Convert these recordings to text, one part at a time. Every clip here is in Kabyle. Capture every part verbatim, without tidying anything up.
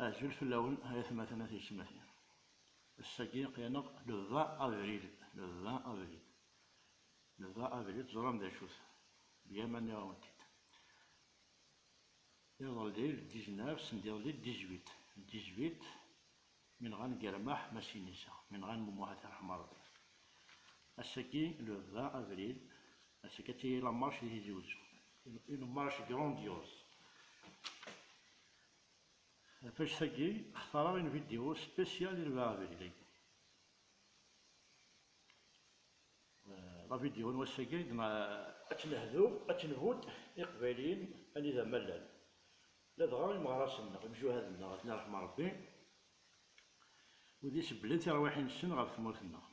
Azul fell-awen, ay atmaten, a tiyessetmatin. Ass-agi aql-aneɣ le vingt avril, le vingt avril. Le vingt avril, teẓram d acu-t. Bgam nniɣ-awen-t-id. Iḍelli le dix-neuf, sendiḍelli le dix-huit. Le dix-huit, Mi nɣan Germaḥ Masinisa, mi nɣan Mumuḥ, ad t-yerḥem Ṛebbi. Ass-agi, le vingt avril, ass-agi ad tili la marche di Tizi Uzzu. Une, une marche grandiose. Ɣef wannect-agi, xtareɣ une vidéo spéciale i le vingt avril-agi. Eh, la vidéo n wass-agi, ad n-, ad tt-nehdu, ad tt-nhudd i Iqbayliyen anida ma llan. Ladɣa imeɣrasen-nneɣ, imjuhaden-nneɣ, ad ten-irḥem Ṛebbi, wid isebblen tirwiḥin-nsen ɣef tmurt-nneɣ.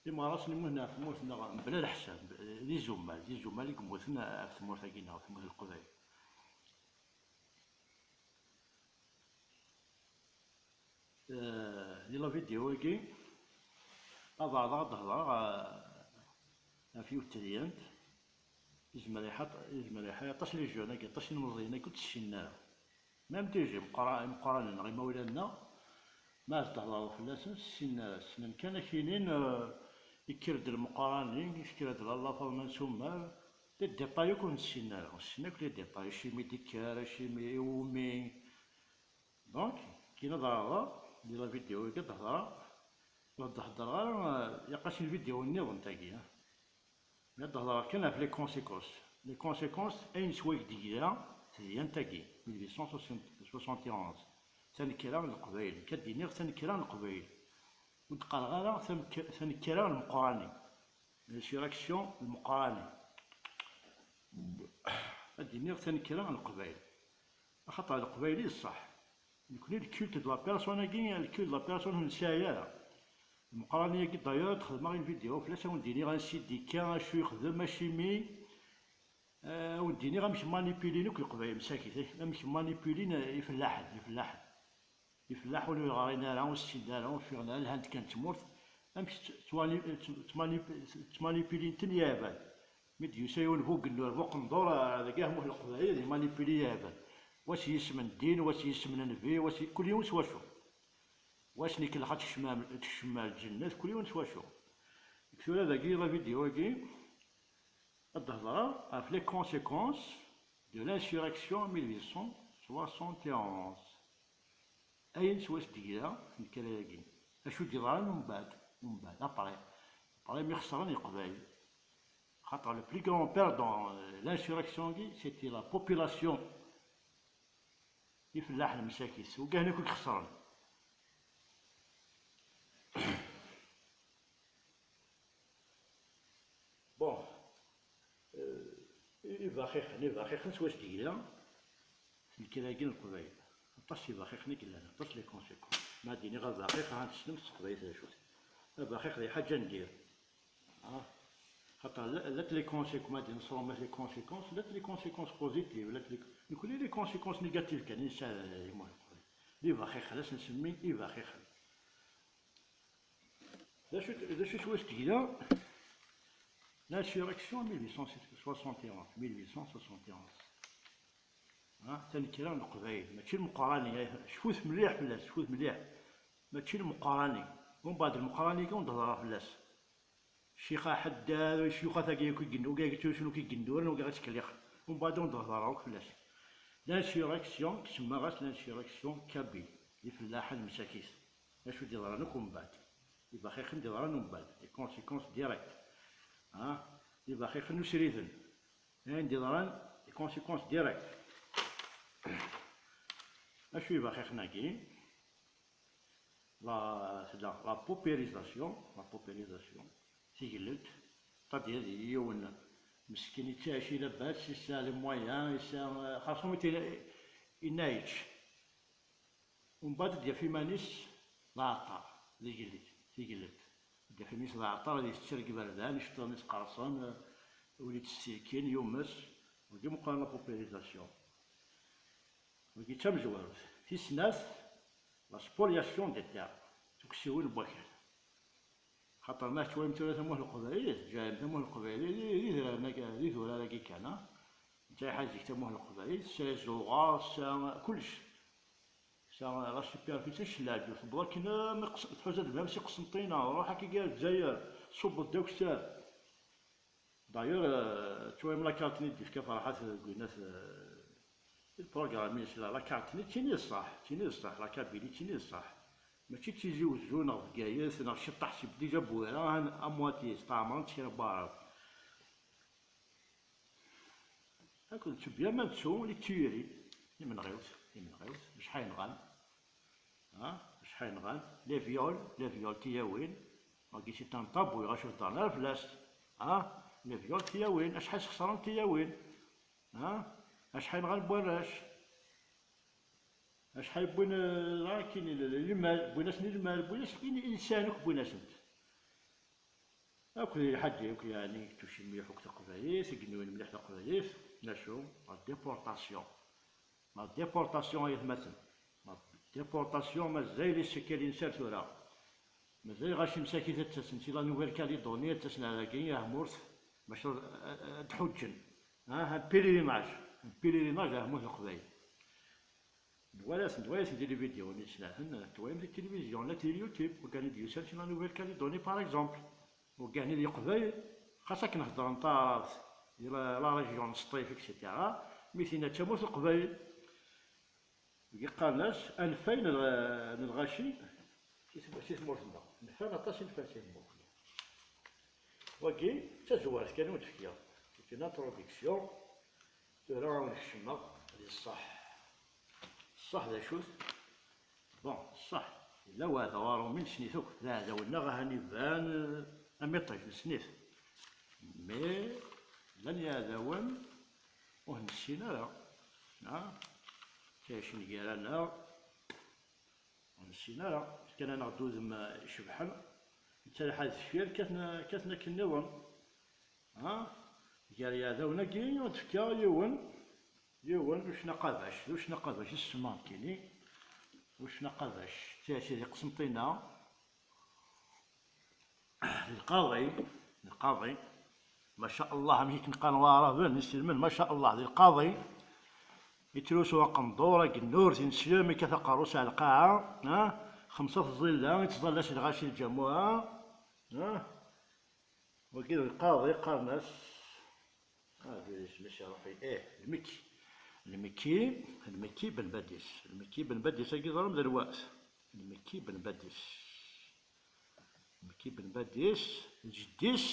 Imeɣrasen i mmuten ɣef tmurt-nneɣ, mebla leḥsab, d izumal, d izumal i yemmuten ɣef tmurt-agi-nneɣ, ɣef tmurt n Leqbayel. Eh, di la vidéo-agi, ad ɛerḍeɣ ad d-hedreɣ, eh, ɣef yiwet tedyant, izmer iḥa-, izmer iḥa aṭas n les jeunes-agi, aṭas n imeẓẓiyen-agi ur tt-ssinen ara. Même des jeunes, imeqqra-, imeqqranen neɣ imawlan-nneɣ, ma ad d-hedreɣ fell-asen, ur tt-ssinen ara. Ssnen kan ad k-inin, eh, yekker-d lmeqqrani, yekker-d Lalla Faḍma n Sumer, les détails akk ur tt-ssinen ara. Ur ssinen akk les détails, acimi d-ikker, acimi, iwumi. Donc, kien ad ɛerḍeɣ di la vidéo-agi ad d-hedreɣ, ur d-heddreɣ ara, eh, yaqas i lvidéo nniḍen tagi, eh. Mi ad d-hedreɣ kan ɣef les conséquences. Les conséquences, ayen s wayeg d-yegla tedyant-agi, mille huit cent soixante et onze. Tanekkra n Leqbayel, nekk ad d-iniɣ tanekkra n Leqbayel. Ur d-qqareɣ ara tamk-, tanekkra n Lemeqrani. L'insurrection n Lemeqrani. Ad d-iniɣ tanekkra n Leqbayel. Axaṭer Leqbayel i d ṣṣeḥ. Nekni, le culte de la personne-agi, le culte de la personne ur nesɛi ara. Lemeqrani-agi, d'ailleurs, ad xedmeɣ une vidéo fell-as, ad wen-d-iniɣ ansi d-ikka, acu yexdem, acimi. Eh, ad wen-d-iniɣ amek manipulin akk Leqbayel msakit, amek manipulin, eh, ifellaḥen, ifellaḥen. Ifellaḥen ur ɣrin ara, ur ssinen ara, ur ffiɣen ara, lhant kan tmurt. Amek tt-, ttwani-, tt-, ttmani-, ttmanipulin-ten yiɛbad. Mi d-yusa yiwen bu gennur, bu qendur, ah, dagi ah Muḥ Leqbayel, ad imanipuli yiɛbad. Wa s yisem n ddin, wa s yisem n nnbi, wa s y-, kul yiwen s wacu. Wa s-ikellex ad tekcem, ad tekcem ar lǧennet, kul yiwen s wacu. Deg tura dagi, la vidéo-agi, ad d-hedreɣ ɣef les conséquences de l'insurrection mille huit cent soixante et onze. Ayen s wass d-yegla tanekkra-agi. Acu d-yeḍran umbeɛd, umbeɛd, après, après mi xesren Leqbayel. Xaṭer le plus grand perdant, euh, l'insurrection-agi, c'était la population. Ifellaḥen msakit, ugahen akk i ixesren. Bon, euh, i-, ibaxixen, ibaxixen s wass d-yegla tanekkra-agi n Leqbayel. Aṭas n ibaxixen i yellan, aṭas n les conséquences. Ma ad d-iniɣ abaxix, ha tessnem s teqbaylit d acu-t. Abaxix d lḥaǧa n dir. Ah. Xaṭer la, la les conséquences, ma d-nesrumat les conséquences, la les conséquences positives, la les, nekkni les conséquences négatives kan i nesɛa, eh, les ibaxixen, ad as-nsemmi ibaxixen. D acu, d acu s wass d-yegla l'insurrection mille huit cent soixante et onze, mille huit cent soixante et onze. Ha, tanekkra n Leqbayel, mačči n Lemeqrani, eh, cfut mliḥ fell-as, cfut mliḥ. Mačči n Lemeqrani. Umbeɛd Lemeqrani kan ur d-hedreɣ fell-as. Ccix Aḥeddad, ccuyuxat-agi akk i yenn-, agi ttrusun akk i yennuren, ugiɣ ad ttkellixen. Umbeɛd ur d-hedreɣ akk fell-as. L'insurrection, semmaɣ-as l'insurrection kabyle, ifellaḥen msakit. D acu d-yeḍran akk umbeɛd? Ibaxixen d-yeḍran umbeɛd, les conséquences directes. Ha? Ibaxixen usriden. Ayen d-yeḍran, les conséquences directes. Acu ibaxixen-agi? La, tella la paupérisation, la paupérisation, tigellelt. Tadi ad yiwen meskin yettɛici labas, yesɛa les moyens, yesɛa, xaṣum yenna yečč. Umbeɛd ad d-yaf iman-is d aɛeṭṭar, d igellil, tigellelt. Ad d-yaf iman-is d aɛeṭṭar, ad yetter deg iberdan, iceṭṭiḍen-is qerṣen, ul-is ttilkin, yumes. Wagi meqqren la paupérisation. Wagi d tamezwarut. Tis snat, la spoliation des terres, tuksiwin n wakal. Xaṭer ma tettwalim tura Tamuḥ Leqbayel, tejɛem Tamuḥ Leqbayel, d, d idrar-agi, d idurar-agi kan, ha? Netta iḥaz-ik Tamuḥ Leqbayel, tesɛa iẓuɣar, tesɛa kullec. Tesɛa la superficie, s leɛǧeb, tewweḍ akken, eh, mi qes-, tḥuza-d bab si Qesnṭina, ruḥ akka gar Lezzayer, tṣubbeḍ d akessar. D'ailleurs, euh, ttwalim la carte-nni d-yefka Ferḥat deg winat, euh, Lprogram-ines la, la carte-nni d tin i d ṣṣeḥ, d tin i d ṣṣeḥ, la Kabylie d tin i d ṣṣeḥ. Mačči d Tizi Wezzu neɣ Bgayet neɣ Ciṭṭaḥ, c'est déjà Bouira, à moitié, steɛmren-tt kra n waɛrab. Akked nettu bien ma nettu les tueries, timenɣiwt, timenɣiwt, acḥal nɣan, ah, acḥal nɣan, les viols, les viols, tiyawin, wagi c'est un tabou, ɣas ur heddren ara fell-as, ah, les viols, tiyawin, acḥal sxesren tiyawin, ah, acḥal nɣan n warrac, acḥal wwin, eh, akin, lmal, wwin-asen lmal, wwin-asen, i, i sɛan akk wwin-asen-t. Akked lḥaǧa akk, yeɛni, tucim mliḥ akk taqbaylit, i yennuyen mliḥ taqbaylit, d acu? La déportation. La déportation, ay atmaten. La déportation mazal isakal-ines ar tura. Mazal ɣaci msakit ad ttasen si la Nouvelle-Calédonie, ad ttasen ar dagi, ar tmurt, bac ad, ad, ad ḥuǧǧen. Ah, un pèlerinage. Un pèlerinage ar tmurt n Leqbayel. Nwala-ten, nwala-ten di les vidéos-nni yettnaten, twalam di tilivizyu, la di YouTube, wigad i d-yusan si la Nouvelle-Calédonie, par exemple. Wigad i d Leqbayel, xas akken heddren taɛrabt, di la, la région n Sṭif, et cetera, mi tinna d tamurt n Leqbayel. Deg qqaren-as anfay n lɣ-, n lɣaci, si tm-, si tmurt-nneɣ. Nfan aṭas infan si tmurt-nneɣ. Wagi, d tazwart kan i wen-d-fkiɣ. C'est une introduction. Tura ad wen-kecmeɣ di ṣṣeḥ. Ṣṣeḥ d acu-t? Bon, ṣṣeḥ, yella weɛdaw aṛumi, nessen-it akk. D aɛdaw-nneɣ, ahan iban, eh, am iṭij, nessen-it. Mais llan yiɛdawen ur nessin ara. Ah, ttɛicin gar-aneɣ, ur nessin ara. Fkan-aneɣ-d udem, eh, icebḥen. Nettalḥa deffir, kkaten, kkaten akken nniḍen. Ha? Gar yiɛdawen-agi, ad d-fkeɣ yiwen, yiwen, d uccen aqabac, d uccen aqabac, isem nekkini, d uccen aqabac, d tiɛici di Qsenṭina, d lqaḍi, d lqaḍi, maca Allah, amek i k-qqaren waɛraben, iselmen, maca Allah, d lqaḍi, yettlusu aqendur, agennur, tineslemt, yekkat aqerru-s ar lqaɛa, ha? Xemsa tẓilla, yettẓalla s lɣaci lǧamuɛa, ha? Wagi d lqaḍi, qqaren-as, ah, d isem-is a Ṛebbi, ih, lmekki. Lmekki, lmekki ben Badis. Lmekki ben Badis-agi ẓram d lwat. Lmekki ben Badis. Lmekki ben Badis, d jeddi-s,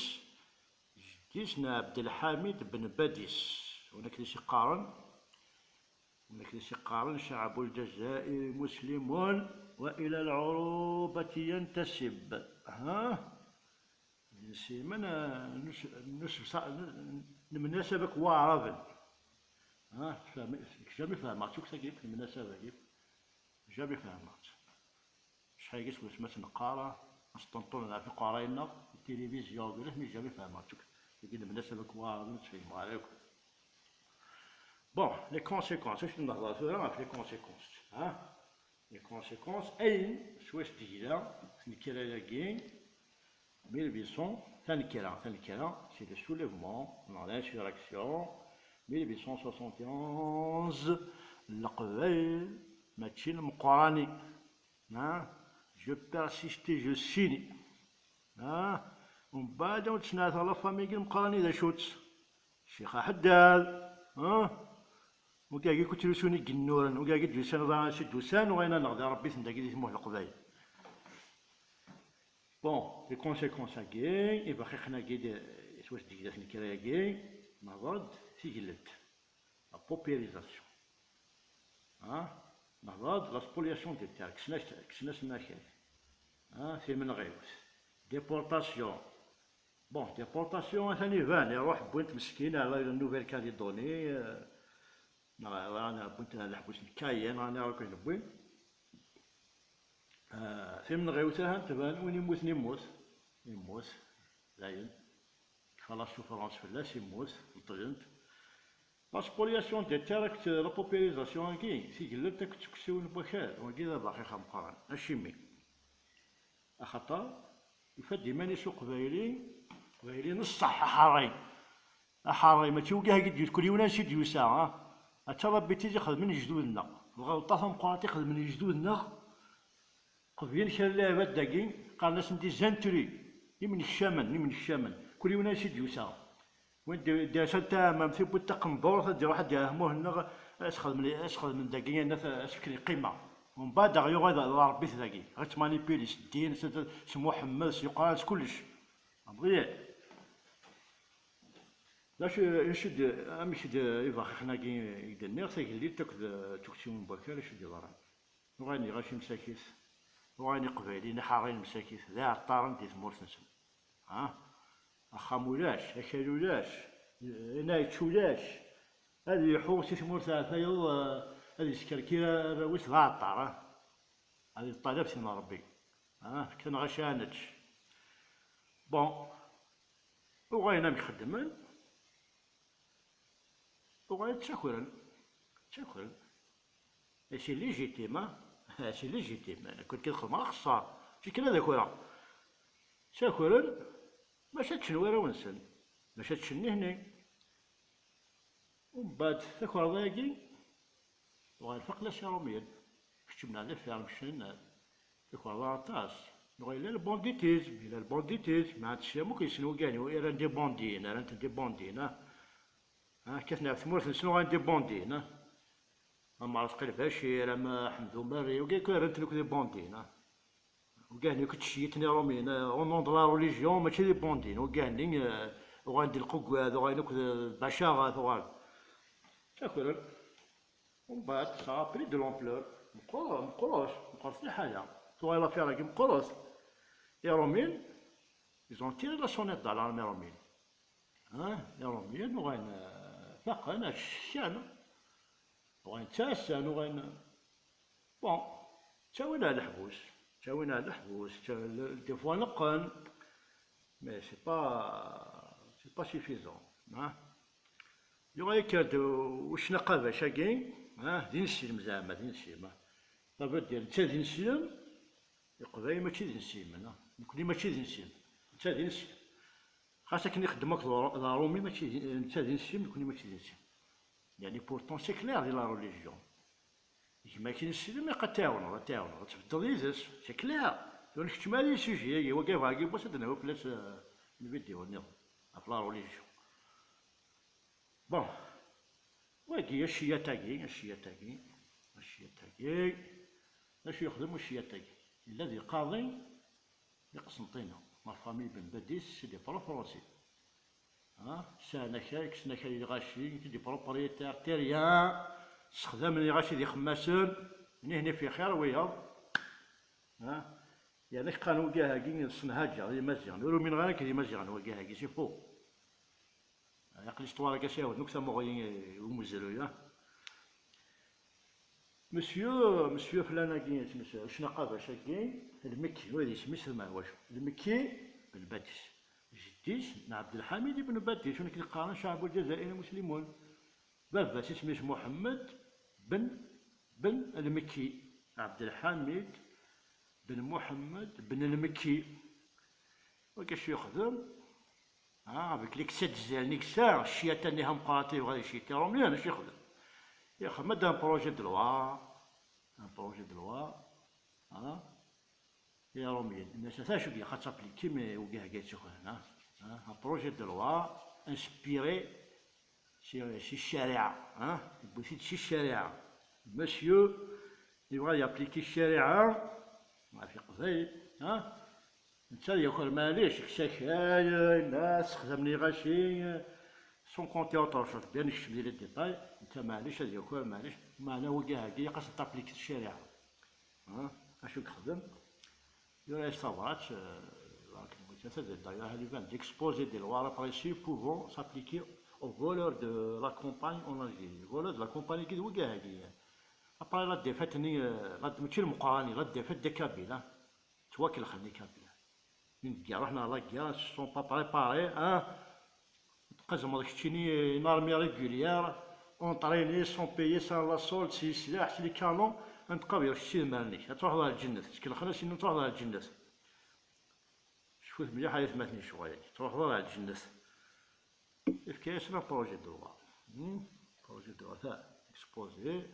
jeddi-s n Ɛebdelḥamid ben Badis. Win akken i s-iqqaren, win akken i s-iqqaren, شعب الجزائر مسلم وإلى العروبة ينتسب. Ha? Nesselman, eh, nus-, nus-, sa-, n-, nemnasab akk waɛraben. Ah, tfehmi-, jamais fehmeɣ-tt akk tagi, nemnasab-agi. Jamais fehmeɣ-tt. Acḥal-agi seg wasmi ad tt-neqqar, ad s-ṭenṭunen ɣef iqerray-nneɣ, tilivizyu, ulac, mais jamais fehmeɣ-tt akk. Tagi nemnasab akk waɛraben, ur tt-fehmeɣ ara akk. Bon, les conséquences, acu nehḍer tura ɣef les conséquences, ha? Les conséquences, ayen swayes d-yegla tnekra-agi, mille huit cents, tanekkra, tanekkra, c'est le soulèvement, neɣ l'insurrection, mille huit cent soixante et onze, Leqbayel mačči n Meqqrani. Ha? Je persiste, je signe. Ha? Umbeɛd ad wen-d-sneɛteɣ la famille n Meqqrani d acu-tt. Ccix Aḥeddad, ah? Wigagi i ttlusun igennuren, wigagi d-yusan, ẓran ansi d-usan, u ɣayna-neɣ d Ṛebbi-ten dagi di tmurt n Leqbayel. Bon, les conséquences-agi, ibaxiqen-agi d-, yettwasdegdat nekra-agi, nehḍer-d tigellelt, la paupérisation. Ah? Nehḍer-d la spoliation des terres, kksen-as-, kksen-asen akal. Ah, timenɣiwt, déportation. Bon, déportation, atan iban, iruḥ, wwin-t meskin ar la Nouvelle-Calédonie, eh, neɣ, neɣ wwin-t ar leḥbus n Cayenne, neɣ akken wwin. Eh, timenɣiwt, ahan tban, win immuten immut, immut, dayen, tekfa la souffrance fell-as, immut, beṭlen-t. La spoliation des terres, la paupérisation-agi, tigellelt akked tukksiwin n wakal, wagi d abaxix ameqqran. Acimi? Axaṭer yufa-d iman-is uqbayli, uqbayli n ṣṣeḥ, aḥerri. Aḥerri, mačči wigah i d-, kul yiwen ansi d-yusa, ha? Atta la bêtise i xedmen lejdud-nneɣ. Lɣelṭa tameqqrant i xedmen lejdud-nneɣ. Qeblen kra n lɛibad dagi, qqaren-asen des intrus, imnekcamen, imnekcamen. Kul yiwen ansi d-yusa. Win d-, d-, d-, asa n taɛmamt, iwwi-d taqendurt, ad d-iruḥ ad d-iɛahmu henna, Ad s-xedmen, ad s-xedmen dagi, ad s-fken lqima. Umbeɛd, ad ɣ-yuɣal d Ṛebbi-t dagi. Ad ɣ-ittmanipuli s ddin, s, s Muḥemmed, s Leqran, s kullec. Abɣi. D acu, d acu d, amek d ibaxixen-agi i d-nniɣ, tagellidt akked, eh, tukti n wakal, acu d-yeḍran? Uɣalen iɣaci msakit, uɣalen iqbayliyen iḥeṛṛiyen msakit, d iɛeṭṭaren di tmurt-nsen. Ha? Axxam ulac, akal ulac, inayč ulac. Ad iḥu si tmurt ar tayeḍ, eh, ad iskerkir arraw-is d aɛeṭṭar, eh? Ad iṭṭalab tin n Ṛebbi. Ah, fkan-aɣ acu ad nečč. Bon, uɣalen amek xeddmen, uɣalen ttakren. Ttakren. Et c'est légitime, hein? C'est légitime. Nekk kan xedmeɣ axeṣṣar. Mačči kan ad akreɣ. Ttakren, maca ččen warraw-nsen. Maca ččen nihni. Umbeɛd takerḍa-agi, uɣal faqla s Iṛumyen. Keččmen ar deffir, mecen, takerḍa aṭas. Dɣa yella le banditisme, yella le banditisme, ma tessam akk yessen wigani, rran des bandits, rran-ten des bandits, ah. Ah, kkaten ɣef tmurt-nsen, uɣalen des bandits, ah. Am Ɛerẓqi Lbacir, am Ḥemd Umerri, wigi akk rran-ten akk des bandits, ah. Ugahen akk ttceyyiṭen Iṛumyen, eh, au nom de la religion, mačči des bandits, ugahen, eh, uɣalen d lqugad, uɣalen akk d lbacarat, uɣalen. Ttakren. Umbeɛd, ça a pris de l'ampleur. Meqqer, meqqret, meqqret lḥala. Tuɣal l'affaire-agi meqqret. Iṛumyen, ils ont tiré la sonnette d'alarme, Iṛumyen. Hein? Iṛumyen uɣalen, eh, faqen, ad cekkan. Uɣalen ttasen, uɣalen. Bon, ttawin ar leḥbus, ttawin ar leḥbus, ttaw-, des fois neqqen, mais c'est pas, c'est pas suffisant, hein. Yuɣal yekker-d uccen aqabac-agi, hein, d ineslem zeɛma, d ineslem, hein. Ça veut dire, netta d ineslem, Leqbayel mačči d ineslmen, hein. Nekni mačči d ineslmen, netta d ineslem. Xas akken ixeddem akked Ṛ-, d Aṛumi, mačči d, netta d ineslem, nekni mačči d ineslem. Yeɛni, pourtant, c'est clair di la religion. Gma-k ineslem, ilaq ad t-tɛawneḍ, ad t-tɛawneḍ, ad tbeddeḍ yid-s, c'est clair. Tura nekcem ar sujet-agi, wagi bɣiɣ yiwwas ad d-nawi fell-as, euh, lvidyu-nniḍen, ɣef la religion. Bon, wagi, aciyat-agi, aciyat-agi, aciyat-agi, d acu yexdem uciyat-agi? Yella di lqaḍi di Qsenṭina, la famille Ben Badis, c'est des proches français. Ha? Sɛan akal, kksen akal i lɣaci, c'est des propriétaires terriens, ssexdamen lɣaci d ixemmasen, nihni fi xir wiyaḍ. Ha? Yerna qqaren wagi-agi, ssenhaǧeɣ d Imaziɣen, ur umineɣ ara nekk d Imaziɣen wagi-agi, c'est faux. Aql-i s ṭwar akka s-iɛawed nekk tamuɣli i umezruy-a. Monsieur, monsieur flan-agi, isem-is Ucnaqabac-agi, Lmekki, ur d isem-is ma wacu. Lmekki Ben Badis. Jeddi-s n Ɛebdelḥamid ibn Badis, win akken qqaren Ceɛbu Lǧazair Muslimun. Baba-s isem-is Muḥemmed ben, ben Lmekki. Ɛebdelḥamid ben Muḥemmed ben Lmekki. Wagi acu yexdem? Ah, avec l'excès de zèle, neksa, cciyata-nni ha meqqrat, yebɣa ad iceyyeṭ Iṛumyen, acu yexdem? Yexdem-d un projet de loi, un projet de loi, ah, Iṛumyen. Nna-s, ata acu i d-yeqqar, ad taplikim, eh, wagi-agi yettakren, ah, ah, un projet de loi inspiré si, si ccariɛa, ah, yewwi-t-id si ccariɛa. Monsieur, yebɣa ad yapliki ccariɛa ɣef Iqbayel, ah, Netta ad yaker, maɛlic, kkes akal, nna-s, ssexdamen lɣaci, sans compter autre chose, bien nekcem di les détails, netta maɛlic ad yaker, maɛlic, meɛna wagi-agi, ilaq ad s-taplikiḍ ccariɛa. Hein? Acu i yexdem? Yura-yas tabrat, euh, d'ailleurs, elle vient d'exposer des lois répressives pouvant s'appliquer aux voleurs de la campagne en Algérie. Les voleurs de la campagne, d wagi-agi. Après la défaite-nni, euh, la, mačči lmeqqran-nni, la défaite des Kabyles, hein. Ttwakelxen les Kabyles. Une guerre, ruḥen à la guerre, ils se sont pas préparés, hein. Tqezmeḍ keččini une armée régulière, entraînée, sans payer, sans la solde, si sslaḥ, si les canons, ad tqabiḍ kečči d lmal-nnek. Ad truḥeḍ ɣer lǧennet. Tkelxen-as, ad truḥeḍ ɣer lǧennet. Cfut mliḥ ay atmaten ccɣel-agi. Truḥeḍ ɣer lǧennet. Yefka-yasen un projet de loi. Hmm? Projet de loi, ta, exposé.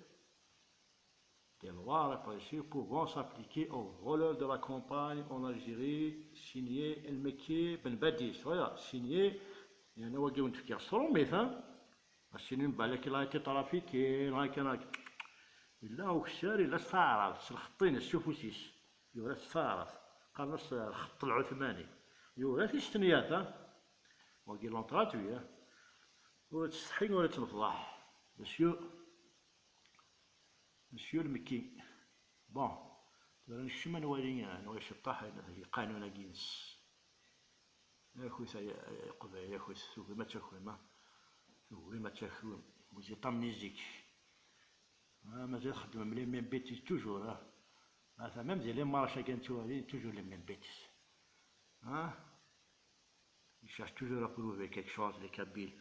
Des lois répressives pouvant s'appliquer aux voleurs de la campagne en Algérie, signé El Mekki Ben Badis. Voilà, signé, yeɛni wagi wen-d-fkiɣ s tṛumit, hein? Asini balak il a été trafiqué, il a été, il a été. Yella ukessar, yella s taɛrabt, s lxeṭṭ-ines, s ufus-is. Yura s taɛrabt. Qqaren-as lxeṭṭ lɛuthmani. Yura-t s tenyat, ha? Wagi l'ont traduit, ha? Ur ttsetḥi, ur ttnefḍaḥ. Monsieur, Monsieur le Mekki. Bon, tura nekcem ad nwali, ad nwali ciṭṭaḥ, ayen, lqanun-agi-ines. Yakut ay, ay Iqbayel, yakut, tugim ad takim, ha? Tugim ad takim, vous êtes amnésique. Ah, mazal txeddmem les mêmes bêtises toujours, ha? Ah, même di les marches-agi nettwali, toujours les mêmes bêtises. Ah? Ils cherchent toujours à prouver quelque chose, les Kabyles.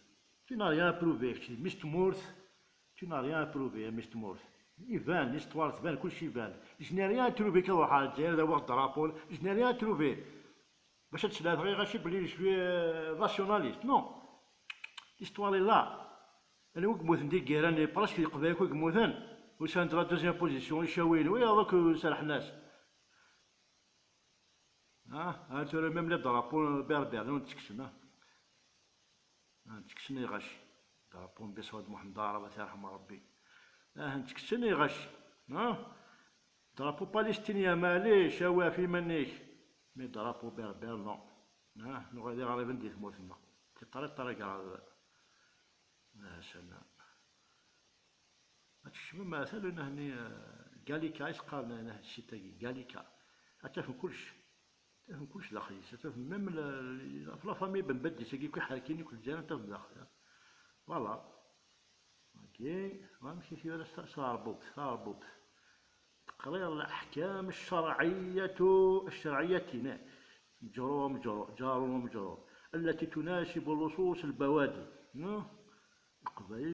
Tu n'as rien à prouver, kečč, mmi-s n tmurt, tu n'as rien à prouver, mmi-s n tmurt. Iban, l'histoire tban, kullec iban. Je n'ai rien à prouver, kan ruḥeɣ ar Lezzayer ad awiɣ drapeau, je n'ai rien à prouver. Bac ad d-tesleḍ ɣaci belli je suis, euh, nationaliste. Non. L'histoire est là. Anwa i yemmuten di lgirra-nni, presque d Iqbayel akk i yemmuten. Usan-d la deuxième position, Icawiyen, wiyaḍ akk serḥen-as. Ah, ah, tura même les drapeaux berbères, non, ttekksen, ah. Ah, ttekksen i lɣaci. Drapeau n Mmi Saɛid Muḥend Aɛrab, ad t-yerḥem Rebbi. Ah, ttekksen i lɣaci. Ah, drapeau palestinien, maɛlic, awi ɣef yiman-ik. Mais drapeau berbère, non. Ah, nuɣal d iɣriben di tmurt-nneɣ. C'est très, très grave. Ah, sana. Ad tkecmem ar tallunt-nni, eh, Gallica, i s-qqaren, eh, site-agi, Gallica. Ad tafem kullec. Ad tafem kullec daxel-is. Ad tafem même la, la, la famille Ben Badis-agi, akk iḥerkiyen, akk Lezzayer, ad tafem daxel. Voilà. Wagi, amek i t-yura s, s taɛerbubt, taɛerbubt. تقرير الأحكام الشرعية، الشرعية، نعم. مجرور، مجرور، جار ومجرور. التي تناسب اللصوص البوادي. نعم. القبائل